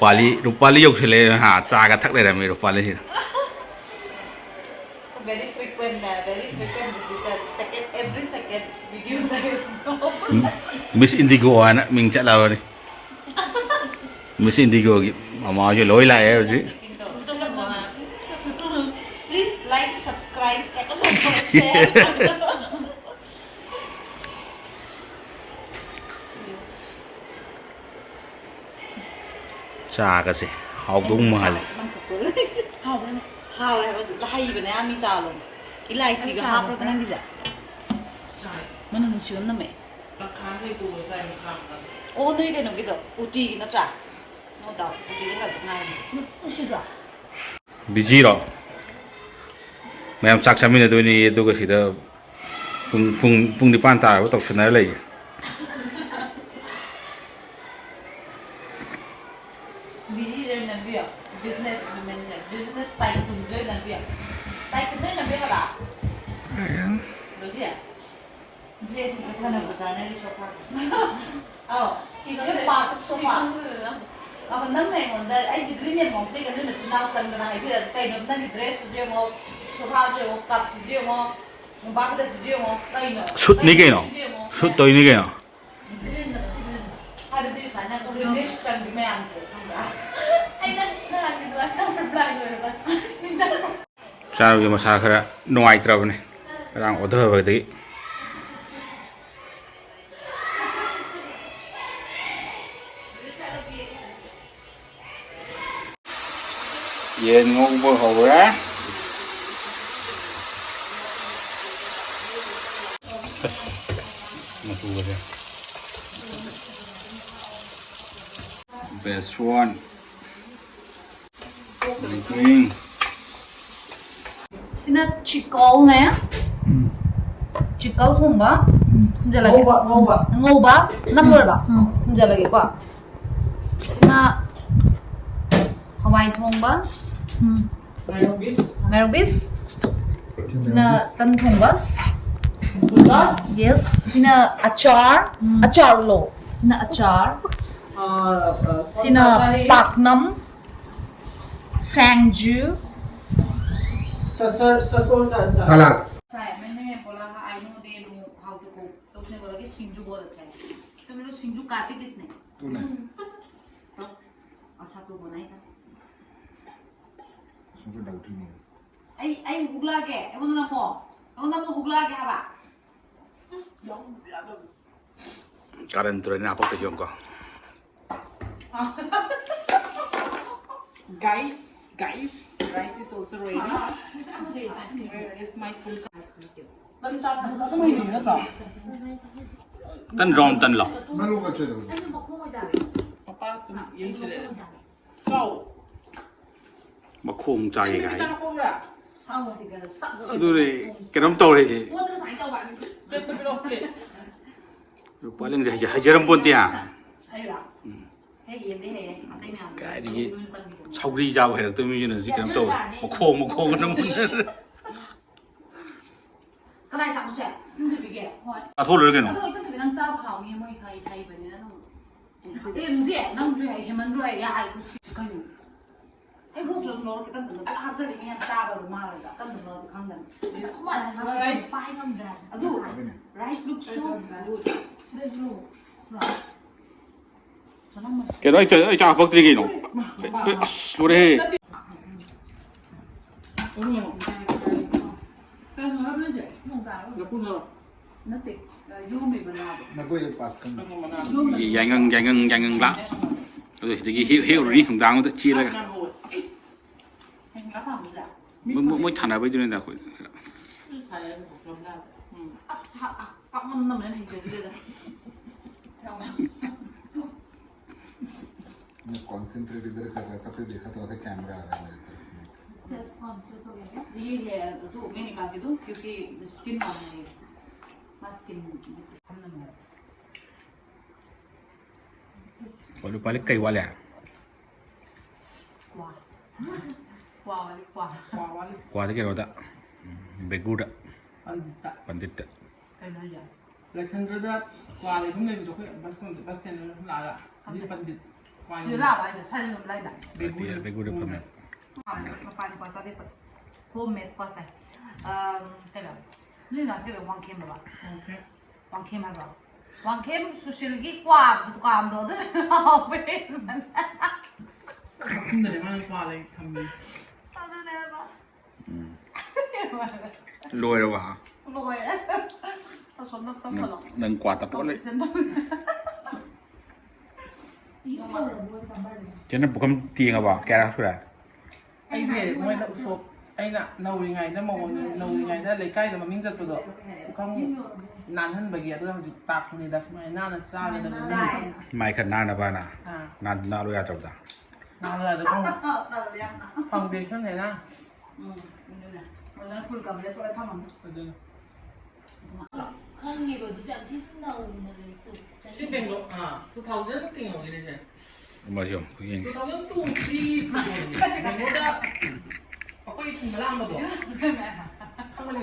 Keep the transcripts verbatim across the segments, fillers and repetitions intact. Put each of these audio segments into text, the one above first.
ꯔꯨꯄꯥꯂꯤ, ꯔꯨꯄꯥꯂꯤ ꯌꯧꯁꯤꯜꯂꯛꯑꯦ ꯍꯥ, ꯆꯥꯒ ꯊꯛ ꯂꯩꯔꯝꯃꯦ ꯔꯨꯄꯥꯂꯤꯁꯤꯅ꯫ Very frequent, uh, very frequent visitor. Second, every second video there is no. Miss Indigo ꯍꯥꯏꯅ ꯃꯤꯡ ꯆꯠꯂꯕꯅꯤ꯫ Miss Indigoꯒꯤ ꯃꯃꯥ ꯍꯣꯏꯁꯨ ꯂꯣꯏ ꯂꯥꯛꯑꯦ ꯍꯧꯖꯤꯛ꯫ Please like, subscribe, share. ꯆꯥꯒꯁꯦ ꯍꯥꯎꯗꯧ ꯃꯥꯜꯂꯦ꯫ ꯍꯥꯎꯕ꯭ꯔꯥ? ꯍꯥꯎꯋꯦ ꯍꯥꯏꯕ, ꯍꯩꯕꯅꯦ ꯌꯥꯝ ꯃꯤ ꯆꯥꯕ꯫ ꯏꯂꯥꯏꯆꯤꯒ ꯍꯥꯞꯄ꯭ꯔꯣ ꯅꯪꯒꯤꯁꯦ? ꯃꯅꯝ ꯅꯨꯡꯁꯤꯕ ꯑꯃ ꯅꯝꯃꯛꯑꯦ꯫ ꯑꯣ, ꯅꯣꯏ ꯀꯩꯅꯣꯒꯤꯗꯣ, ꯎꯇꯤꯒꯤ ꯅꯠꯇ꯭ꯔꯥ? No doubt, ꯎꯇꯤꯒꯤ ꯍꯥꯏꯕ ꯉꯥꯏꯔꯦ꯫ ꯎꯁꯤꯗ꯭ꯔꯣ? ꯕꯤꯖꯤꯔꯣ? ꯃꯌꯥꯝ ꯆꯥꯛ ꯆꯥꯃꯤꯟꯅꯗꯣꯏꯅꯦ, ꯑꯗꯨꯒ ꯁꯤꯗ ꯄꯨꯡ, ꯄꯨꯡ, ꯄꯨꯡ ꯅꯤꯄꯥꯟ ꯇꯥꯔꯕ ꯇꯧꯁꯟꯅꯔ ꯂꯩꯌꯦ꯫ ꯕꯤꯖꯤꯗ ꯅꯝꯕꯤꯌꯣ꯫ Business women ꯅꯦ, business tycoon ꯗ ꯅꯝꯕꯤꯌꯣ꯫ Tycoon ꯗ ꯅꯝꯕꯤꯌꯣ ꯍꯥꯏꯕ꯫ ꯂꯣꯏꯁꯤ꯫ Dress ꯁꯤꯒ ꯐꯅꯕ ꯆꯥꯅꯔꯤ sofa꯫ ꯑꯧ, ꯁꯤꯒ ꯄꯥꯛ sofa꯫ ꯑꯍꯣ, ꯅꯪꯅ ꯑꯩꯉꯣꯟꯗ, ꯑꯩꯁꯦ green and ꯃꯥꯎꯖꯦꯒ ꯅꯣꯏ ꯅꯆꯤꯟ ꯅꯅꯥꯎ ꯆꯪꯗꯅ ꯍꯥꯏꯕꯤꯔꯛꯑꯒ ꯀꯩꯅꯣ? ꯅꯪꯒꯤ dress ꯁꯨꯁꯨ ꯌꯦꯡꯉꯣ, sofa ꯁꯨ ꯌꯦꯡꯉꯣ, cup ꯁꯤꯁꯨ ꯌꯦꯡꯉꯣ, ꯃꯣꯝꯄꯥꯛ ꯐꯤꯗꯛꯁꯤꯁꯨ ꯌꯦꯡꯉꯣ, ꯀꯩꯅꯣ? Suit ꯅꯤ ꯀꯩꯅꯣ? Suit ꯇꯧꯔꯤꯅꯤ ꯀꯩꯅꯣ? ꯍꯥꯏꯕꯗꯤ ꯁꯨꯃꯥꯏꯅ green ꯗ꯭ꯔꯦꯁ ꯆꯪꯕꯤ ꯃꯌꯥꯝꯁꯦ ꯈꯪꯕ꯭ꯔꯥ? ꯑꯩ ꯅꯪ ꯅꯍꯥꯟꯒꯤ ꯑꯗꯨꯃꯥꯏꯅ reply ꯂꯣꯏꯔꯕ? ꯅꯤꯡꯁꯤꯡꯕ꯭ꯔꯥ? ꯆꯥꯔꯨꯒꯤ ꯃꯁꯥ ꯈꯔ ꯅꯨꯡꯉꯥꯏꯇ꯭ꯔꯕꯅꯦ ꯉꯔꯥꯡ ꯑꯣꯊꯕꯗꯒꯤ꯫ ꯌꯦꯟ ꯉꯧꯕ ꯍꯧꯔꯦ꯫ ꯃꯆꯨꯒꯁꯦ꯫ ꯕꯦꯁꯣꯟ꯫ ꯎꯝ꯫ ꯁꯤꯅ chicken ꯅꯦ꯫ ꯎꯝ꯫ Chicken ꯊꯣꯡꯕ꯫ ꯎꯝ꯫ ꯈꯨꯝꯖꯤꯜꯂꯒꯦ꯫ ꯉꯧꯕ, ꯉꯧꯕ꯫ ꯉꯧꯕ? ꯅꯝ ꯂꯣꯏꯔꯕ? ꯎꯝ꯫ ꯈꯨꯝꯖꯤꯜꯂꯒꯦꯀꯣ꯫ ꯁꯤꯅ ꯍꯋꯥꯏ ꯊꯣꯡꯕ꯫ ꯎꯝ꯫ ꯃꯥꯏꯔꯣꯡꯕꯤꯁ꯫ ꯃꯥꯏꯔꯣꯡꯕꯤꯁ꯫ ꯁꯤꯅ ꯃꯥꯏꯔꯣꯡꯕꯤꯁ꯫ ꯇꯟ ꯊꯣꯡꯕ꯫ ꯒꯨꯂꯥꯁ꯫ Yes꯫ ꯁꯤꯅ ꯑꯆꯥꯔ꯫ ꯎꯝ꯫ ꯑꯆꯥꯔꯂꯣ꯫ ꯁꯤꯅ ꯑꯆꯥꯔ꯫ ꯁꯤꯅ ꯄꯥꯛꯅꯝ, ꯁꯦꯡꯖꯨ꯫ ꯁꯂꯥꯗ꯫ मैंने बोला, "I know they know how to cook." तो उसने बोला कि सिंजू बहुत अच्छा है। तो मैंने बोला, "सिंजू काटी किसने?" तूने। तो अच्छा, तू बनाई था। उसमें कोई डाउट ही नहीं है। ꯑꯩ, ꯑꯩ ꯍꯨꯒꯂꯥꯒꯦ꯫ ꯑꯩꯉꯣꯟꯗ ꯅꯝꯃꯣ꯫ ꯑꯩꯉꯣꯟꯗ ꯅꯝꯃꯣ, ꯍꯨꯒꯂꯥꯒꯦ ꯍꯥꯏꯕ꯫ ꯀꯥꯔꯟ turn ꯍꯥꯄꯛꯇꯣꯏꯁꯦ ꯌꯦꯡꯉꯨꯀꯣ꯫ Guys, guys, rice is also ready. Where is my full? ꯇꯟ ꯆꯥ ꯐꯖꯅ ꯍꯩꯔꯤ ꯅꯠꯇ꯭ꯔꯣ? ꯇꯟ ꯔꯥꯎꯟ ꯇꯟꯂꯣ? ꯃꯔꯨ ꯑꯆꯣꯏꯕ꯫ ꯄꯄꯥ ꯌꯦꯡꯁꯤꯜꯂꯦ꯫ ꯆꯥꯎ꯫ ꯃꯈꯣꯡ ꯆꯥꯒꯦ ꯄꯤꯛꯇ ꯀꯥꯏ꯫ ꯄꯤꯛ ꯆꯥ ꯍꯥꯞꯄꯛꯎꯔꯥ? ꯑꯗꯨꯗꯤ ꯀꯩꯅꯣꯝ ꯇꯧꯔꯦ꯫ ꯄ꯭ꯂꯦꯠꯇ ꯄꯤꯔꯛꯑꯣ, ꯄ꯭ꯂꯦꯠ꯫ ꯂꯨꯄꯥ ꯂꯦꯟꯁꯦ ꯍꯩꯖ-, ꯍꯩꯖꯔꯝꯄꯣꯟꯇꯦ ꯍꯥ꯫ ꯎꯝ꯫ ꯀꯥꯏꯗꯒꯤ ꯁꯧꯒ꯭ꯔꯤ ꯆꯥꯕ ꯍꯩꯔꯛꯇꯕ ꯃꯤꯁꯤꯅ ꯍꯧꯖꯤꯛ ꯀꯩꯅꯣ ꯇꯧꯔꯦ꯫ ꯃꯈꯣꯡ, ꯃꯈꯣꯡ ꯑꯅ ꯃꯨꯟꯅꯔꯦ꯫ ꯀꯗꯥꯏ ꯆꯠꯂꯨꯁꯦ? ꯏꯆꯟꯊꯣꯏꯕꯤꯒꯤ? ꯍꯣꯏ꯫ ꯆꯥꯊꯣꯛ ꯂꯣꯏꯔꯦ ꯀꯩꯅꯣ꯫ ꯑꯗꯣ ꯏꯆꯟꯊꯣꯏꯕꯤ ꯅꯪ ꯆꯥꯕ ꯍꯥꯎꯅꯤ, ꯃꯣꯏ ꯍꯩ-, ꯍꯩꯕꯅꯤꯅ ꯑꯗꯨꯝ꯫ ꯑꯦ, ꯃꯨꯁꯤ, ꯅꯪꯁꯨ ꯍꯦꯃꯟꯗ꯭ꯔꯣ? ꯌꯥꯔꯦ, ꯀꯨꯝꯁꯤ ꯀꯩꯅꯣ꯫ ꯑꯩ ꯃꯣꯛꯁꯨ ꯑꯗꯨꯝ ꯂꯧꯔ ꯈꯤꯇꯪ ꯈꯤꯇꯪ ꯂꯣꯏ ꯍꯥꯞꯆꯜꯂꯤꯅꯦ, ꯌꯥꯝ ꯆꯥꯕꯗꯣ ꯃꯥꯜꯂꯦꯕ꯫ ꯀꯟꯗꯕ ꯈꯪꯗꯕꯅꯤ꯫ ꯑꯁ, ꯑꯩꯈꯣꯏ ꯃꯥꯅ ꯍꯥꯏꯕ ꯄꯥꯏ ꯉꯝꯗ꯭ꯔꯦ ꯍꯥꯏꯕ꯫ ꯑꯗꯨ, rice look so good꯫ ꯁꯤꯗꯩꯁꯨ ꯂꯧꯔꯣ꯫ ꯀꯩꯅꯣ, ꯑꯩ ꯆꯥ-, ꯑꯩ ꯆꯥ ꯍꯥꯄꯛꯇ꯭ꯔꯤ ꯀꯩꯅꯣ? ꯑꯩ, ꯑꯁ, ꯂꯣꯏꯔꯦꯍꯦ꯫ ꯅꯠꯇꯦ, ꯌꯣꯝꯃꯤꯕ ꯉꯥꯗꯣ꯫ ꯅꯈꯣꯏꯗ ꯄꯥꯁ ꯈꯪꯗꯦ꯫ ꯌꯥꯏꯉꯪ, ꯌꯥꯏꯉꯪ, ꯌꯥꯏꯉꯪ ꯂꯥ꯫ ꯑꯗꯨ ꯁꯤꯗꯒꯤ ꯍꯦꯛ-, ꯍꯦꯛꯎꯔꯅꯤ ꯅꯨꯡꯗꯥꯡ ꯑꯃꯗ ꯆꯦꯜꯂꯒ꯫ ꯃꯣꯏ, ꯃꯣꯏ, ꯃꯣꯏ ꯊꯥꯅꯕꯩꯗꯨꯅꯤꯗ ꯑꯩꯈꯣꯏ꯫ ꯑꯁ, ꯄꯥꯛꯅꯝ ꯅꯝꯕꯅ ꯍꯩꯖꯗꯦꯗ꯫ मैं कॉन्सेंट्रेट इधर कर रहा था, फिर देखा तो ऐसे कैमरा आ रहा है मेरी तरफ। सेल्फ कॉन्शियस हो गया क्या? ये है तो मैंने कहा कि दो, क्योंकि स्किन वाला है ये। ꯃꯥ ꯁ꯭ꯀꯤꯟ ꯐꯝꯅ ꯅꯨꯡꯉꯥꯏ꯫ ꯂꯨꯄꯥ ꯂꯤꯛ ꯀꯩ ꯋꯥꯠꯂꯦ? ꯀ꯭ꯋꯥ꯫ ꯀ꯭ꯋꯥ ꯋꯥꯠꯂꯤ, ꯀ꯭ꯋꯥ꯫ ꯀ꯭ꯋꯥ ꯋꯥꯠꯂꯤ꯫ ꯀ꯭ꯋꯥꯗ ꯀꯩꯅꯣꯗ, ꯕꯦꯒꯨꯔꯗ꯫ ꯄꯟꯗꯤꯠꯇ꯫ ꯄꯟꯗꯤꯠꯇ꯫ ꯀꯩꯅꯣ ꯍꯥꯏꯁꯦ? ꯑꯂꯦꯛꯁꯟꯗ꯭ꯔꯗ ꯀ꯭ꯋꯥ ꯂꯩꯐꯝ ꯂꯩꯕꯗꯣ ꯑꯩꯈꯣꯏ ꯕꯁ ꯁ꯭ꯇꯦꯟꯗ ꯂꯥꯛꯑꯒ ꯍꯧꯖꯤꯛ ꯄꯟꯗꯤꯠ ꯀ꯭ꯋꯥ ꯁꯤꯗ ꯌꯣꯟꯕ꯫ ꯂꯥꯛꯑꯕ ꯍꯥꯏꯁꯦ? ꯁ꯭ꯋꯥꯏꯗ ꯑꯗꯨꯝ ꯂꯩꯗ꯫ ꯕꯦꯒꯨꯗ ꯕꯦꯒꯨꯗ ꯐꯝꯃꯦ꯫ ꯃꯄꯥꯟ ꯂꯨꯄꯥ ꯆꯥꯇ꯭ꯔꯦꯠ ꯐꯪ-, ꯍꯣꯝ ꯃꯦꯗ ꯄꯣꯠ ꯆꯩ꯫ ꯑꯝ, ꯀꯩꯅꯣ, ꯅꯣꯏ ꯅꯥꯎꯁꯤ ꯀꯩꯅꯣ, ꯋꯥꯡꯈꯦꯝ ꯍꯥꯏꯕ? ꯑꯣꯀꯦ꯫ ꯋꯥꯡꯈꯦꯝ ꯍꯥꯏꯕ꯭ꯔꯣ? ꯋꯥꯡꯈꯦꯝ ꯁꯨꯁꯤꯜꯒꯤ ꯀ꯭ꯋꯥ ꯗꯨꯀꯥꯟꯗꯣ ꯑꯗꯨ ꯍꯥꯎꯕꯅꯦ꯫ ꯆꯥꯛꯈꯨꯝꯗꯅꯦ ꯃꯥꯅ ꯀ꯭ꯋꯥ ꯂꯩ ꯊꯝꯃꯤ꯫ ꯑꯗꯨꯅꯦ ꯍꯥꯏꯕ꯫ ꯎꯝ꯫ ꯂꯣꯏꯔꯕ? ꯂꯣꯏꯔꯦ꯫ ꯑꯁꯣꯝꯗ ꯑꯝꯇ ꯅꯪ ꯐꯣꯂꯣ꯫ ꯅꯪ ꯀ꯭ꯋꯥ ꯇꯞꯄ ꯂꯩ꯫ ꯇꯧꯁꯟꯗꯧꯁꯦ꯫ ꯆꯦꯅ ꯄꯨꯈꯝ ꯇꯦꯡꯉꯕ? ꯀꯌꯥꯔꯛ ꯁꯨꯔꯦ? ꯑꯩꯁꯦ ꯃꯣꯏꯅ ꯎꯁꯣꯞ, ꯑꯩꯅ ꯅꯧꯔꯤꯉꯩꯗ ꯃꯉꯣꯟꯗ, ꯅꯧꯔꯤꯉꯩꯗ ꯂꯩꯀꯥꯏꯗ ꯃꯃꯤꯡ ꯆꯠꯄꯗꯣ ꯄꯨꯈꯝ ꯅꯥꯟꯍꯟꯕꯒꯤ, ꯑꯗꯨꯒ ꯍꯧꯖꯤꯛ ꯇꯥꯛꯄꯅꯤꯗ ꯁꯨꯃꯥꯏꯅ ꯅꯥꯟꯅ ꯆꯥꯒꯗꯕꯅꯤ꯫ ꯆꯥꯏ꯫ ꯃꯥꯏ ꯈꯔ ꯅꯥꯟꯅꯕꯅ꯫ ꯑꯥ꯫ ꯅꯥꯟ-, ꯅꯥꯜꯂꯨ ꯌꯥꯗ꯭ꯔꯕꯗ꯫ ꯅꯥꯜꯂꯨ ꯌꯥꯗ꯭ꯔꯕꯗ꯫ ꯇꯜꯂꯦ ꯌꯥꯝꯅ꯫ ꯐꯥꯎꯟꯗꯦꯁꯟꯅꯦꯅ꯫ ꯎꯝ, ꯑꯗꯨꯅꯦ꯫ ꯑꯗꯨꯅ ꯐꯨꯜ ꯀꯕꯔꯦꯖ ꯂꯣꯏ ꯐꯪꯉꯝꯅꯤ꯫ ꯑꯗꯨꯅ꯫ ꯈꯪꯉꯦꯕ ꯑꯗꯨꯗꯤ ꯌꯥꯝ ꯊꯤꯅ ꯅꯧꯅ ꯂꯩ ꯇꯨ ꯁꯤ ꯕꯦꯡꯒ꯭ꯂꯣ-, ꯑꯥ, two thousand ꯀꯩꯅꯣꯒꯤꯅꯦ ꯁꯦ꯫ ꯑꯃꯁꯨ ꯑꯃꯨꯛ ꯌꯦꯡꯒꯦ꯫ Two thousand two ꯒꯤ ꯕꯦꯡꯒ꯭ꯂꯣꯗ ꯑꯩꯈꯣꯏ ꯊꯤꯟꯕ ꯂꯥꯛꯑꯝꯕꯗꯣ꯫ ꯈꯪꯕꯅꯤ꯫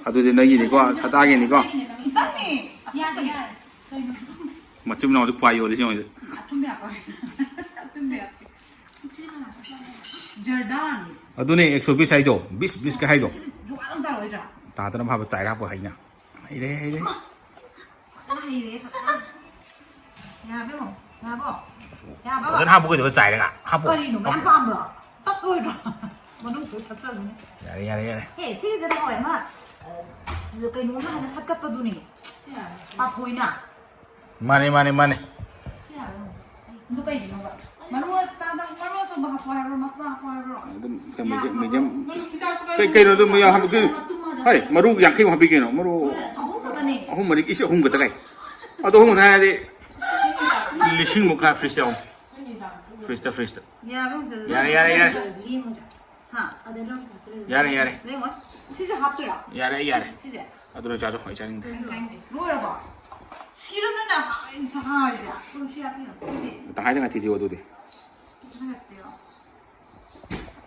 ꯑꯗꯨꯗꯤ ꯅꯪꯒꯤꯅꯤꯀꯣ, ꯁꯇꯥꯒꯤꯅꯤꯀꯣ꯫ ꯅꯪꯅꯤ꯫ ꯌꯥꯔꯦ ꯌꯥꯔꯦ ꯀꯩꯅꯣ ꯃꯆꯤꯟ ꯃꯅꯥꯎꯗꯤ ꯀ꯭ꯋꯥ ꯌꯣꯜꯂꯤ ꯌꯦꯡꯉꯣ꯫ ꯑꯊꯨꯝꯕ ꯌꯥꯛꯄ꯫ ꯑꯊꯨꯝꯕ ꯌꯥꯛꯄ꯫ ꯖꯔꯗꯥꯟ꯫ ꯑꯗꯨꯅꯦ ꯑꯦꯛꯁꯣ ꯕꯤꯁ ꯍꯥꯏꯗꯣ, ꯕꯤꯁ ꯕꯤꯁꯀ ꯍꯥꯏꯗꯣ꯫ ꯁꯤꯗꯤ ꯖꯨꯋꯥꯔ ꯑꯃ ꯇꯥꯔꯣꯏꯗ꯭ꯔꯥ? ꯇꯥꯗꯅꯕ ꯍꯥꯏꯕ ꯆꯥꯏꯔꯥꯛꯄ ꯍꯩꯅ꯫ ꯍꯩꯔꯦ, ꯍꯩꯔꯦ꯫ ꯐꯖꯅ ꯍꯩꯔꯦ, ꯐꯖꯅ꯫ ꯌꯥꯕ꯭ꯔꯣ? ꯌꯥꯕ꯭ꯔꯣ? ꯌꯥꯕ꯭ꯔꯣ? ꯐꯖꯅ ꯍꯥꯞꯄꯨ ꯀꯩꯗꯧꯕ ꯆꯥꯏꯔꯒ? ꯍꯥꯞꯄꯨ꯫ ꯀꯔꯤꯅꯣ ꯃꯌꯥꯝ ꯄꯥꯝꯕ꯭ꯔꯣ? ꯇꯠꯂꯣꯏꯗ꯭ꯔꯣ? ꯃꯅꯨꯡ ꯄꯨꯔ ꯊꯛꯆꯁꯤꯅꯦ꯫ ꯌꯥꯔꯦ, ꯌꯥꯔꯦ, ꯌꯥꯔꯦ꯫ ꯑꯦ, ꯁꯤꯁꯦ ꯅꯍꯥꯟꯋꯥꯏ ꯑꯃ, ꯑ, ꯀꯩꯅꯣꯅ ꯍꯥꯟꯅ ꯁꯠꯀꯠꯄꯗꯨꯅꯦ꯫ ꯄꯥꯐꯣꯏꯅ꯫ ꯃꯥꯅꯦ, ꯃꯥꯅꯦ, ꯃꯥꯅꯦ꯫ ꯑꯗꯨ ꯀꯩꯒꯤꯅꯣꯕ? ꯃꯔꯨ ꯑꯇꯥꯗ, ꯃꯔꯨ ꯑꯆꯧꯕ ꯍꯥꯞꯄꯣ ꯍꯥꯏꯕ꯭ꯔꯣ, ꯃꯆꯥ ꯍꯥꯄꯣ ꯍꯥꯏꯕ꯭ꯔꯣ? ꯑꯗꯨꯝ medium, medium. ꯀꯩ-, ꯀꯩꯅꯣ ꯑꯗꯨꯝ ꯌꯥꯝ ꯍꯥꯞꯄꯤ ꯀꯩꯅꯣ? ꯍꯣꯏ, ꯃꯔꯨ ꯌꯥꯡꯈꯩꯃꯨꯛ ꯍꯥꯞꯄꯤ ꯀꯩꯅꯣ, ꯃꯔꯨ꯫ ꯑꯍꯨꯝ ꯈꯛꯇꯅꯦ꯫ ꯑꯍꯨꯝ ꯃꯔꯤ, ꯏꯁ, ꯑꯍꯨꯝ ꯈꯛꯇ ꯀꯩ? ꯑꯗꯣ ꯑꯍꯨꯝ ꯈꯛꯇ ꯍꯥꯏꯔꯗꯤ ꯂꯤꯁꯤꯡꯃꯨꯛ ꯈꯥ ꯐ꯭ꯔꯤꯖꯇ ꯌꯥꯎ-, ꯐ꯭ꯔꯤꯖꯇ, ꯐ꯭ꯔꯤꯖꯇ꯫ ꯌꯥꯔꯦ, ꯍꯧꯖꯤꯛ꯫ ꯌꯥꯔꯦ, ꯌꯥꯔꯦ, ꯌꯥꯔꯦ꯫ ꯍꯥ? ꯌꯥꯔꯦ, ꯌꯥꯔꯦ꯫ ꯂꯩꯉꯣꯏ? ꯁꯤꯁꯨ ꯍꯥꯞꯇꯣꯏꯔꯣ? ꯌꯥꯔꯦ, ꯌꯥꯔꯦ꯫ ꯁꯤꯁꯦ? ꯑꯗꯨꯅ ꯆꯥꯊꯣꯛ, ꯑꯩ ꯆꯥꯅꯤꯡꯗꯦ꯫ ꯂꯣꯏꯔꯕꯣ? ꯁꯤꯔꯣ ꯅꯪꯅ ꯍꯥꯏꯁꯦ, ꯍꯥꯏꯁꯦ? ꯇꯪꯈꯥꯏꯗ ꯉꯥꯊꯤ ꯊꯤꯌꯣ ꯑꯗꯨꯗꯤ꯫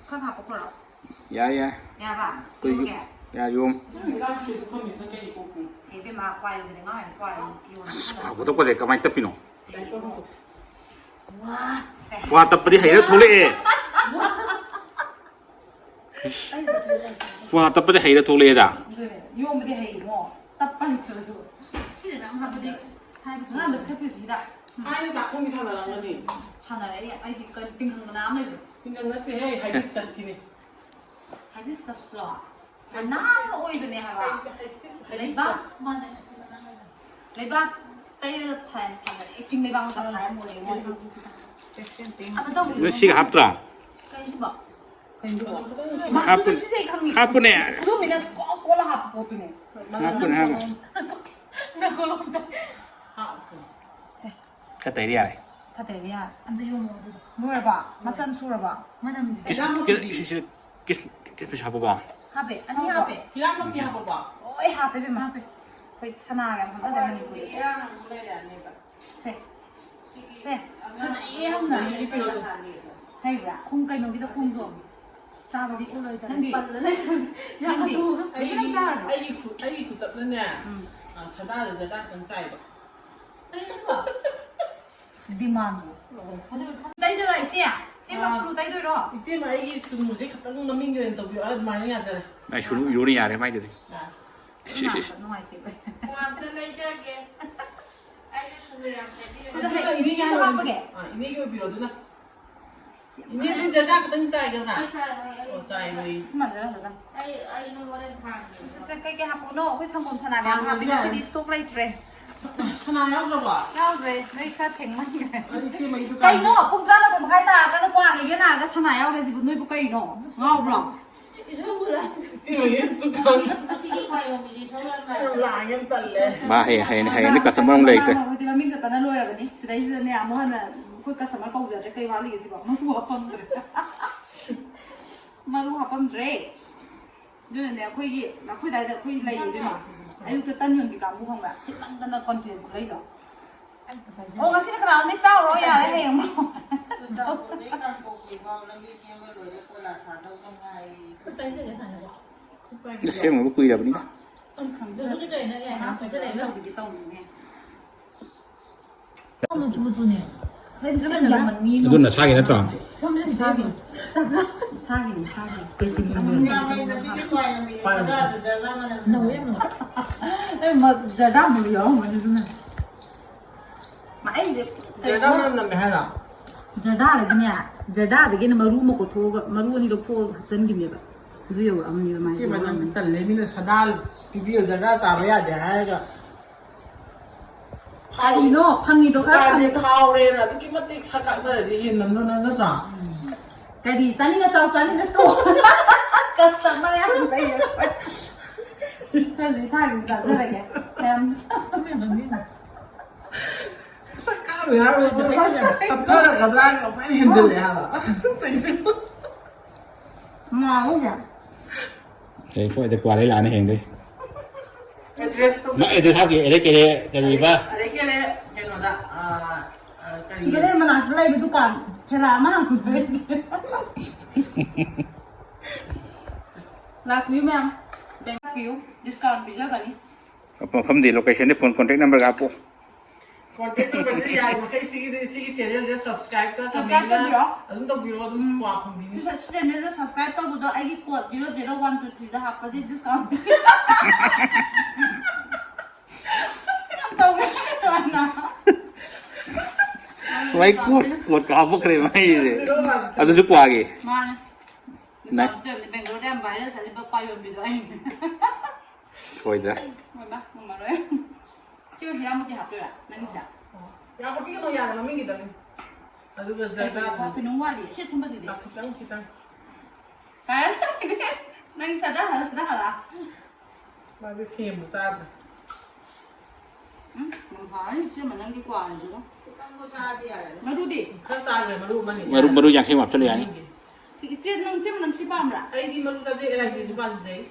ꯈꯔ ꯍꯥꯞꯄꯛꯈ꯭ꯔꯣ? ꯌꯥꯔꯦ, ꯌꯥꯔꯦ꯫ ꯌꯥꯕ? ꯀꯩꯒꯤ-, ꯌꯣꯝꯒꯦ? ꯌꯥꯔꯦ, ꯌꯣꯝ꯫ ꯑꯦ, ꯃꯥ ꯀ꯭ꯋꯥ ꯌꯣꯟꯕꯗ ꯉꯥꯎꯔꯤꯅꯦ, ꯀ꯭ꯋꯥ ꯌꯣꯟ-, ꯌꯣꯟ-, ꯑꯁ, ꯀ꯭ꯋꯥ ꯀꯣꯠꯊꯣꯛꯄꯁꯦ ꯀꯃꯥꯏꯅ ꯇꯞꯄꯤꯅꯣ? ꯁꯦ꯫ ꯀ꯭ꯋꯥ ꯇꯞꯄꯗꯤ ꯍꯩꯔ ꯊꯣꯛꯂꯛꯑꯦ꯫ ꯀ꯭ꯋꯥ ꯇꯞꯄꯗꯤ ꯍꯩꯔ ꯊꯣꯛꯂꯛꯑꯦꯗ꯫ ꯑꯗꯨꯅꯦ, ꯌꯣꯟꯕꯗꯤ ꯍꯩꯉꯣ, ꯇꯞꯄ ꯍꯩꯇ꯭ꯔꯁꯨ꯫ ꯁꯤꯗ ꯅꯪ ꯍꯥꯞꯄꯗꯤ ꯁꯥꯏꯕ ꯑꯉꯥꯡꯗ ꯊꯛꯄꯤꯁꯨ ꯍꯤꯗꯥꯛ꯫ ꯃꯥꯅ ꯆꯥꯛꯈꯨꯝꯒꯤ ꯁꯥꯟꯅꯔꯝꯒꯅꯤ꯫ ꯁꯥꯟꯅꯔꯛꯑꯦ, ꯑꯩꯗꯤ ꯀ-, ꯇꯤꯡꯈꯪ ꯃꯅꯥ ꯑꯃ ꯂꯩꯕꯅꯦ꯫ ꯇꯤꯡꯈꯪ ꯅꯠꯇꯦꯍꯦ, hibiscus ꯀꯤꯅꯦ꯫ Hibiscus ꯂꯣ? ꯃꯅꯥ ꯑꯃ ꯑꯣꯏꯕꯅꯦ ꯍꯥꯏꯕ꯫ Hibiscus, hibiscus꯫ ꯂꯩꯕꯥꯛ꯫ ꯂꯩꯕꯥꯛ ꯇꯩꯔꯒ ꯁꯥ-, ꯁꯥꯟꯅꯔꯛꯑꯦ꯫ ꯆꯤꯡ ꯂꯩꯕꯥꯛ ꯃꯆꯥ ꯊꯥꯏ ꯑꯃ ꯑꯣꯏꯔꯦ ꯃꯣꯏ꯫ ꯑꯃ ꯇꯧꯕꯤꯌꯨ꯫ ꯅꯣꯏ ꯁꯤꯒ ꯍꯥꯞꯇ꯭ꯔꯥ? ꯀꯩꯅꯣ ꯁꯤꯕꯣ? ꯀꯩꯅꯣ? ꯃꯥ, ꯍꯥꯞꯄꯨ-, ꯑꯗꯨ ꯁꯤꯁꯦ ꯑꯩ ꯈꯪꯉꯦ꯫ ꯍꯥꯞꯄꯨꯅꯦ꯫ ꯑꯗꯨ ꯃꯤꯅ ꯀꯣ-, ꯀꯣꯜꯂ ꯍꯥꯞꯄ ꯄꯣꯠꯇꯨꯅꯦ꯫ ꯍꯥꯞꯄꯨꯅꯦ, ꯍꯥꯞꯄꯨꯅꯦ꯫ ꯅꯪ ꯀꯣꯜꯂꯣꯝꯗ꯫ ꯈꯔ ꯇꯩꯔ ꯌꯥꯔꯦ꯫ ꯈꯔ ꯇꯩꯔ ꯌꯥꯔꯦ꯫ ꯑꯝꯇ ꯌꯣꯝꯃꯣ ꯑꯗꯨꯗꯣ꯫ ꯂꯣꯏꯔꯕ? ꯃꯆꯜ ꯁꯨꯔꯕ? ꯃꯅꯝꯁꯦ꯫ ꯀꯤꯁ-, ꯀꯤꯁ-, ꯀꯤꯁ-, ꯀꯤꯁ-, ꯀꯤꯁ ꯍꯥꯞꯄꯕꯣ? ꯍꯥꯞꯄꯦ꯫ ꯑꯅꯤ ꯍꯥꯞꯄꯦ꯫ ꯍꯤꯗꯥꯛ ꯃꯛꯇꯤ ꯍꯥꯞꯄꯕꯣ? ꯂꯣꯏ ꯍꯥꯞꯄꯦ, ꯏꯕꯦꯝꯃ꯫ ꯍꯥꯞꯄꯦ꯫ ꯑꯩꯈꯣꯏ ꯁꯅꯥꯒ ꯌꯥꯝ ꯍꯥꯞꯅꯗꯦ ꯃꯅꯤꯄꯨꯔꯗ꯫ ꯏꯔꯥꯡ ꯑꯃꯨꯛ ꯂꯩꯔꯛꯑꯅꯦꯕ꯫ ꯁꯦ꯫ ꯁꯤꯒꯤ ꯁꯦ꯫ ꯑꯃ ꯐꯖꯩꯌꯦ ꯌꯥꯝꯅ꯫ ꯆꯍꯤ ꯀꯩꯅꯣꯗꯣ ꯍꯥꯟꯅꯒꯤ꯫ ꯍꯩꯕ꯭ꯔꯥ? ꯈꯣꯡ ꯀꯩꯅꯣꯒꯤꯗꯣ ꯈꯣꯡꯗꯣ꯫ ꯆꯥꯕꯗꯤ ꯑꯣꯠꯂꯣꯏꯗꯕ꯫ ꯅꯪꯗꯤ? ꯄꯜꯂ ꯂꯩꯔꯝꯃꯦ꯫ ꯅꯪꯗꯤ? ꯌꯥꯗ꯭ꯔꯣ? ꯀꯩꯁꯨ ꯅꯪ ꯆꯥꯔꯕ꯭ꯔꯣ? ꯑꯩꯒꯤ ꯈꯨ-, ꯑꯩꯒꯤ ꯈꯨꯇꯞꯅꯅꯦ, ꯎꯝ꯫ ꯑ, ꯁꯗꯥꯗ ꯖꯔꯗꯥ ꯈꯤꯇꯪ ꯆꯥꯏꯕ꯫ ꯀꯩꯅꯣ ꯁꯤꯕꯣ? ꯗꯤꯃꯥꯟꯕꯨ꯫ ꯑꯣ꯫ ꯇꯩꯗꯣꯏꯔꯣ ꯏꯆꯦ? ꯏꯆꯦ ꯑꯥ꯫ ꯃꯁꯨ ꯇꯩꯗꯣꯏꯔꯣ? ꯏꯆꯦꯃ, ꯑꯩꯒꯤ ꯁꯨꯅꯨꯁꯦ ꯈꯤꯇꯪ ꯃꯃꯤꯡꯒꯤ ꯑꯣꯏꯅ ꯇꯧꯕꯤꯌꯣ, ꯑꯗꯨꯃꯥꯏꯅ ꯌꯥꯖꯔꯦ꯫ ꯑꯩ ꯁꯨꯅꯨ ꯏꯔꯨꯅ ꯌꯥꯔꯦ ꯃꯥꯏꯗꯨꯗꯤ꯫ ꯑꯥ꯫ ꯁꯤ, ꯁꯤ, ꯁꯤ꯫ ꯏꯃꯥ ꯅꯨꯡꯉꯥꯏꯇꯦꯕ꯫ ꯉꯥꯛꯇ ꯂꯩꯖꯒꯦ꯫ ꯑꯩꯁꯨ ꯁꯨꯅꯨ ꯌꯥꯝ ꯇꯩꯕꯤꯔꯦ꯫ ꯁꯤꯗ ꯍꯩ-, ꯑꯗꯨꯅ ꯏꯅꯦꯒꯤ ꯁꯤꯗ ꯑꯣꯏꯕꯤ-, ꯍꯥꯞꯄꯒꯦ? ꯑꯥ, ꯏꯅꯦꯒꯤ ꯑꯣꯏꯕꯤꯔꯣ ꯑꯗꯨꯅ꯫ ꯏꯅꯦ, ꯑꯗꯨ ꯖꯔꯗꯥ ꯈꯛꯇꯪ ꯆꯥꯏꯒꯗ꯭ꯔꯥ? ꯑꯩ ꯆꯥꯏꯔꯣꯏ, ꯑꯩ ꯑꯣ, ꯆꯥꯏꯔꯣꯏ꯫ ꯃꯥꯟꯅꯔ ꯐꯖꯅ꯫ ꯑꯩ, ꯑꯩ ꯅꯣꯏ ꯍꯣꯔꯦꯟ ꯊꯥꯡꯒꯦ꯫ ꯁꯦ, ꯁꯦ, ꯀꯩꯀꯩ ꯍꯥꯞꯄꯛꯎꯅꯣ? ꯑꯩꯈꯣꯏ ꯁꯪꯒꯣꯝ ꯁꯅꯥꯒ ꯌꯥꯝ ꯍꯥꯡꯉꯦ, ꯍꯥꯞꯄꯤ, ꯁꯅꯥ꯫ ꯉꯁꯤꯗꯤ stock ꯂꯩꯇ꯭ꯔꯦ꯫ ꯁꯅꯥ ꯌꯥꯎꯗ꯭ꯔꯕꯣ? ꯌꯥꯎꯗ꯭ꯔꯦ, ꯅꯣꯏ ꯈꯔ ꯊꯦꯡꯃꯟꯈ꯭ꯔꯦ꯫ ꯑꯗꯨ ꯏꯆꯦ ꯃꯩꯗꯨ ꯀꯩꯅꯣ? ꯀꯥꯟꯗ꯫ ꯄꯨꯡ ꯇꯔꯥꯃꯥꯊꯣꯏ ꯃꯈꯥꯏ ꯇꯥꯔꯀꯥꯟꯗ ꯀ꯭ꯋꯥ ꯂꯩꯒꯦ ꯂꯥꯛꯑꯒ ꯁꯅꯥ ꯌꯥꯎꯗꯦ ꯁꯤꯕꯨ, ꯅꯣꯏꯕꯨ ꯀꯩꯅꯣ? ꯉꯥꯎꯕ꯭ꯔꯣ? ꯏꯆꯦ ꯃꯩꯗꯨ ꯀꯥꯟꯗ꯫ ꯑꯁꯤꯒꯤ ꯀ꯭ꯋꯥ ꯌꯣꯟꯕꯤꯁꯦ ꯏꯁꯧ ꯌꯥꯝ ꯂꯥꯡꯉꯦ꯫ ꯌꯥꯝ ꯂꯥꯡꯉꯦ, ꯌꯥꯝ ꯇꯜꯂꯦ꯫ ꯃꯥ ꯍꯌꯦꯡ, ꯍꯌꯦꯡ, ꯍꯌꯦꯡꯗꯤ customer ꯑꯃꯨꯛ ꯂꯩꯇ꯭ꯔꯦ꯫ ꯃꯥ ꯍꯧꯖꯤꯛ ꯃꯃꯤꯡ ꯆꯠꯇꯅ ꯂꯣꯏꯔꯕꯅꯤ꯫ ꯁꯤꯗꯩꯁꯤꯗꯅꯦ, ꯑꯃꯨꯛ ꯍꯟꯅ ꯑꯩꯈꯣꯏ customer ꯀꯧꯖꯗ꯭ꯔꯦ꯫ ꯀꯩ ꯋꯥꯠꯂꯤꯒꯦ ꯁꯤꯕꯣ? ꯃꯔꯨ ꯍꯥꯞꯄꯝꯗ꯭ꯔꯦ꯫ ꯃꯔꯨ ꯍꯥꯞꯄꯝꯗ꯭ꯔꯦ꯫ ꯑꯗꯨꯅꯅꯦ, ꯑꯩꯈꯣꯏꯒꯤ, ꯑꯩꯈꯣꯏ ꯑꯗꯥꯏꯗ ꯑꯩꯈꯣꯏ ꯂꯩꯌꯦ, ꯏꯕꯦꯝꯃ꯫ ꯑꯌꯨꯛꯇ ꯇꯟ ꯌꯣꯟꯕꯤ ꯀꯥꯡꯕꯨ ꯈꯪꯕ꯭ꯔꯥ? ꯁꯤꯠꯃꯟꯗꯅ ꯀꯣꯟꯐꯦꯟ ꯈꯨꯂꯩꯗꯣ꯫ ꯑꯣ, ꯉꯁꯤꯅ ꯀꯅꯥꯅꯣꯝꯗꯤ ꯆꯥꯎꯔꯣ ꯌꯥꯔꯦ, ꯍꯌꯦꯡ ꯑꯃꯨꯛ꯫ ꯆꯨꯔꯆꯥꯟꯄꯨꯔꯗꯩ ꯀꯥꯡꯄꯣꯛꯄꯤꯐꯥꯎ ꯂꯝꯕꯤ ꯁꯦꯝꯕ ꯂꯣꯏꯔꯦ, ꯀꯣꯏꯂꯥ ꯊꯥꯗꯧꯗ ꯉꯥꯏꯔꯤ꯫ ꯁꯦꯝꯃꯕ ꯀꯨꯏꯔꯕꯅꯤꯗ꯫ ꯈꯪꯖꯗ꯭ꯔꯦ꯫ ꯃꯅꯥ ꯐꯖꯅ ꯇꯧꯕꯤꯒꯦ ꯇꯧꯅꯤꯡꯉꯦ꯫ ꯃꯆꯨ ꯃꯆꯨꯅꯦ꯫ ꯁꯤꯗꯤ ꯁꯝ ꯌꯥꯝꯃꯟꯅꯤ꯫ ꯑꯗꯨ ꯅꯁꯥꯒꯤ ꯅꯠꯇ꯭ꯔꯣ? ꯁꯝꯁꯦ ꯏꯁꯥꯒꯤꯅꯤ꯫ ꯏꯁꯥꯒꯤꯅꯤ, ꯏꯁꯥꯒꯤ꯫ ꯅꯧꯋꯦ ꯌꯥꯝꯅ꯫ ꯑꯩ ꯃ-, ꯖꯔꯗꯥ ꯑꯃꯨꯛ ꯌꯥꯎꯔꯝꯒꯅꯤ ꯑꯗꯨꯅ꯫ ꯃ-, ꯑꯩꯁꯦ ꯖꯔꯗꯥ ꯀꯩꯅꯣ ꯃꯅꯝ ꯅꯝꯃꯦ ꯍꯥꯏꯔꯣ? ꯖꯔꯗꯥꯗꯒꯤꯅꯦ, ꯖꯔꯗꯥꯗꯒꯤꯅ ꯃꯔꯨ ꯑꯃ ꯀꯣꯊꯣꯛꯑꯒ, ꯃꯔꯨ ꯑꯅꯤ ꯂꯧꯊꯣꯛꯑꯒ ꯍꯥꯞꯆꯤꯟꯈꯤꯕꯅꯦꯕ꯫ ꯑꯗꯨ ꯌꯧꯔꯛꯑꯝꯅꯦꯕ ꯃꯥꯏ ꯁꯤ ꯃꯅꯝ ꯌꯧꯔꯛꯑꯝꯅꯤ꯫ ꯇꯜꯂꯦ꯫ ꯃꯤꯅ ꯁꯗꯥ ꯄꯤꯕꯤꯌꯣ, ꯖꯔꯗꯥ ꯆꯥꯕ ꯌꯥꯗꯦ ꯍꯥꯏꯔꯒ꯫ ꯀꯔꯤꯅꯣ? ꯐꯪꯉꯤꯗꯣ ꯈꯔ ꯗꯨꯀꯥꯟꯁꯦ ꯐꯪꯉꯤꯗꯣ꯫ ꯐꯥꯎꯔꯦꯅ ꯑꯗꯨꯛꯀꯤ ꯃꯇꯤꯛ ꯁꯛ ꯀꯥꯛꯆꯔꯗꯤ ꯍꯦꯟꯅ ꯅꯠꯇ꯭ꯔꯥ? ꯀꯔꯤ ꯆꯥꯅꯤꯡꯉ ꯆꯥꯎ, ꯆꯥꯅꯤꯡꯉ ꯇꯣꯛ꯫ Customer ꯌꯥꯝ ꯂꯩꯔꯦ꯫ ꯈꯔꯁꯨ ꯏꯁꯥꯒꯤ ꯑꯗꯨꯝ ꯆꯥꯖꯔꯒꯦ꯫ ꯃꯌꯥꯝ ꯁꯛ ꯀꯥꯛꯑꯔꯣꯏ ꯍꯥꯏꯔꯨꯔꯁꯨ ꯑꯩꯅ ꯇꯞꯊꯔꯛꯀꯗ꯭ꯔꯥ ꯍꯥꯏꯅ ꯀꯃꯥꯏꯅ ꯍꯦꯟꯖꯤꯜꯂꯦ ꯍꯥꯏꯕ꯫ ꯇꯧꯏꯁꯦ꯫ ꯉꯥꯎꯔꯦ꯫ ꯍꯌꯦꯡ ꯄꯣꯠꯇ ꯀ꯭ꯋꯥ ꯂꯩ ꯂꯥꯛꯑꯅꯤ ꯍꯌꯦꯡꯗꯩ꯫ Address ꯇꯣ ꯃꯥ address ꯍꯥꯞꯀꯦ, ꯑꯦꯔꯦ ꯀꯦꯔꯦ ꯀꯔꯤꯕ? ꯑꯦꯔꯦ ꯀꯦꯔꯦ ꯀꯩꯅꯣꯗ, ꯑ, ꯑ, ꯀꯔꯤ? ꯁꯤꯗ ꯂꯩ ꯃꯅꯥꯛꯇ ꯂꯩꯕ ꯗꯨꯀꯥꯟ ꯊꯦꯂꯥ ꯑꯃ ꯍꯥꯡꯕꯗꯣ꯫ ꯂꯥꯛꯄꯤꯌꯨ ꯃꯌꯥꯝ, ꯕꯦꯡ ꯂꯥꯛꯄꯤꯌꯨ, discount ꯄꯤꯖꯒꯅꯤ꯫ ꯃꯐꯝꯗꯤ, location ꯗꯤ phone contact number ꯒ ꯍꯥꯞꯄꯣ꯫ Contact number ꯗꯤ ꯌꯥꯔꯤꯃꯈꯩ ꯁꯤꯒꯤꯗꯤ, ꯁꯤꯒꯤ channel ꯁꯦ subscribe ꯀ subscribe comment ꯀ ꯇꯧꯕꯤꯔꯣ꯫ ꯑꯗꯨꯝ ꯇꯧꯕꯤꯔꯣ, ꯑꯗꯨꯝ ꯎꯝ꯫ ꯀ꯭ꯋꯥ ꯐꯪꯕꯤꯅꯤ꯫ ꯁꯤ, ꯁꯤ channel ꯁꯦ subscribe ꯇꯧꯕꯗꯣ ꯑꯩꯒꯤ code zero zero one two three ꯗ ꯍꯥꯞꯄꯗꯤ discount꯫ ꯌꯥꯝ ꯇꯧꯋꯦ꯫ ꯃꯥꯏ code, code ꯀ ꯍꯥꯞꯄꯛꯈ꯭ꯔꯦ ꯃꯥꯏꯁꯦ꯫ Zero one two three꯫ ꯑꯗꯨꯁꯨ ꯀ꯭ꯋꯥꯒꯤ꯫ ꯃꯥꯅꯦ꯫ ꯅꯥꯏ꯫ Discount ꯇꯧꯔꯤꯅꯦ, ꯕꯦꯡꯒ꯭ꯂꯣꯔꯗ ꯌꯥꯝ viral ꯆꯠꯂꯤꯕ ꯀ꯭ꯋꯥ ꯌꯣꯟꯕꯤꯗꯣ ꯑꯩ꯫ ꯁꯣꯏꯗ꯭ꯔꯦ꯫ ꯃꯃꯥ, ꯉꯝꯃꯔꯣꯏ꯫ ꯁꯤꯕꯨ ꯍꯤꯔꯥꯃꯨꯛꯀꯤ ꯍꯥꯞꯇꯣꯏꯔꯥ ꯅꯪꯒꯤꯁꯤꯗ? ꯑꯣ꯫ ꯌꯥꯝ ꯍꯥꯞꯄꯤꯒꯅꯨ, ꯌꯥꯔꯦ, ꯃꯃꯤꯡꯒꯤꯗꯪꯅꯤ꯫ ꯑꯗꯨꯒ ꯀꯩꯅꯣ, ꯖꯔꯗꯥꯗꯨ꯫ ꯀꯩꯅꯣꯝ ꯋꯥꯠꯂꯤ꯫ ꯁꯤ ꯑꯊꯨꯝꯕꯁꯤꯗꯤ? ꯑꯥ, ꯈꯤꯇꯪ, ꯈꯤꯇꯪ꯫ ꯀꯥꯏ-, ꯅꯪ ꯁꯗꯥ ꯍꯜꯂ, ꯁꯗꯥ ꯍꯜꯂ꯫ ꯃꯥꯗꯤ ꯁꯦꯝꯕ ꯆꯥꯗ꯭ꯔꯦ꯫ ꯎꯝ, ꯌꯥꯝ ꯍꯥꯎꯔꯅꯤ, ꯏꯆꯦꯃ, ꯅꯪꯒꯤ ꯀ꯭ꯋꯥꯗꯨꯒ꯫ ꯈꯤꯇꯪꯕꯨ ꯆꯥꯔꯗꯤ ꯌꯥꯔꯦꯗ꯫ ꯃꯔꯨꯗꯤ? ꯈꯔ ꯆꯥꯈ꯭ꯔꯦ, ꯃꯔꯨ ꯑꯃꯅꯤ꯫ ꯃꯔꯨ, ꯃꯔꯨ ꯌꯥꯡꯈꯩ ꯃꯨꯛ ꯍꯥꯞꯆꯜꯂꯨ ꯌꯥꯅꯤ꯫ ꯃꯅꯨꯡꯒꯤ꯫ ꯁꯤ, ꯏꯆꯦ, ꯅꯪ ꯏꯆꯦꯃ, ꯅꯪ ꯁꯤ ꯄꯥꯝꯕ꯭ꯔꯥ? ꯑꯩꯗꯤ ꯃꯔꯨ ꯆꯥꯖꯩ, ꯑꯦꯂꯔꯖꯤꯁꯨ ꯄꯥꯝꯖꯩ꯫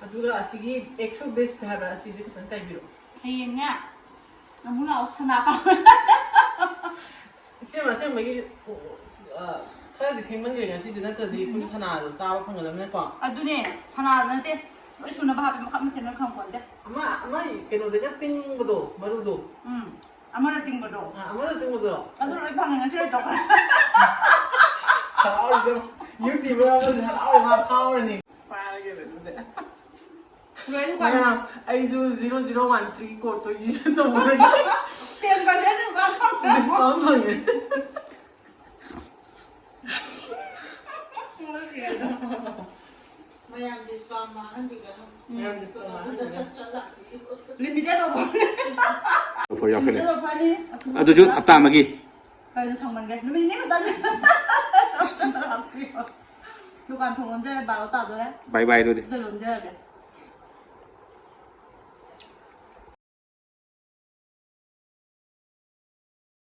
ꯑꯗꯨꯒ ꯑꯁꯤꯒꯤ ꯑꯦꯛꯁꯣ ꯕꯦꯁ ꯍꯥꯏꯕ꯭ꯔꯥ, ꯑꯁꯤꯁꯦ ꯈꯤꯇꯪ ꯆꯥꯏꯕꯤꯔꯛꯑꯣ꯫ ꯍꯌꯦꯡꯅꯦ, ꯑꯃꯨꯛ ꯂꯥꯛꯑꯣ, ꯁꯅꯥ ꯄꯥꯝꯕ꯫ ꯏꯆꯦꯃ, ꯑꯁꯦꯡꯕꯒꯤ, ꯑ, ꯈꯔꯗꯤ ꯊꯦꯡꯃꯟꯈ꯭ꯔꯦ ꯉꯁꯤꯁꯦ, ꯅꯠꯇ꯭ꯔꯗꯤ ꯑꯩꯈꯣꯏ ꯁꯅꯥꯗꯣ ꯆꯥꯕ ꯐꯪꯒꯗꯕꯅꯤꯅꯀꯣ꯫ ꯑꯗꯨꯅꯦ, ꯁꯅꯥꯗ ꯅꯠꯇꯦ, ꯂꯣꯏ ꯁꯨꯅꯕ ꯍꯥꯞꯄꯦ, ꯃꯈꯜ ꯃꯊꯦꯜ ꯂꯣꯏ ꯈꯪꯄꯣꯟꯇꯦ꯫ ꯑꯃ ꯑꯃ ꯀꯩꯅꯣꯗꯒ ꯇꯤꯡꯕꯗꯣ, ꯃꯔꯨꯗꯣ꯫ ꯎꯝ꯫ ꯑꯃꯅ ꯇꯤꯡꯕꯗꯣ꯫ ꯑ, ꯑꯃꯅ ꯇꯤꯡꯕꯗꯣ꯫ ꯑꯗꯨ ꯂꯣꯏ ꯐꯪꯉꯦ ꯉꯁꯤ ꯂꯣꯏ ꯇꯧꯈ꯭ꯔꯦ꯫ ꯍꯔꯥꯎꯔꯤꯁꯦ ꯌꯦꯡꯉꯣ꯫ YouTuber ꯑꯃꯁꯦ ꯍꯔꯥꯎꯔꯦ, ꯃꯥ ꯐꯥꯎꯔꯅꯤ꯫ ꯄꯥꯏꯔꯒꯦ ꯑꯗꯨꯗꯤ꯫ ꯂꯣꯏ ꯗꯨꯀꯥꯟ꯫ ꯃꯌꯥꯝ, ꯑꯩꯁꯨ zero zero one three code ꯇꯣ use ꯇꯧꯕꯗꯒꯤ ꯇꯦꯟ percent ꯗꯨꯀꯥꯟ ꯐꯪꯉꯦ꯫ Discount ꯐꯪꯉꯦ꯫ ꯃꯌꯥꯝ discount ꯃꯥꯡꯍꯟꯕꯤꯒꯅꯨ꯫ ꯃꯌꯥꯝ discount ꯃꯥꯡꯍꯟꯕꯤꯒꯅꯨ꯫ Limited offer꯫ Offer ꯌꯥꯎꯁꯜꯂꯦ꯫ Limited offer ꯅꯤ꯫ ꯑꯗꯨꯁꯨ ꯍꯞꯇꯥ ꯑꯃꯒꯤ꯫ ꯀꯩꯅꯣ ꯁꯥꯡꯃꯟꯈ꯭ꯔꯦ꯫ ꯅꯨꯃꯤꯠ ꯅꯤꯅꯤ ꯈꯛꯇꯪ꯫ ꯗꯨꯀꯥꯟ ꯊꯣꯡ ꯂꯣꯟꯖꯔꯦ, ꯕꯥꯔꯣ ꯇꯥꯗꯣꯔꯦ꯫ Bye bye ꯑꯗꯨꯗꯤ꯫ ꯑꯗꯨ ꯂꯣꯟꯖꯔꯒꯦ꯫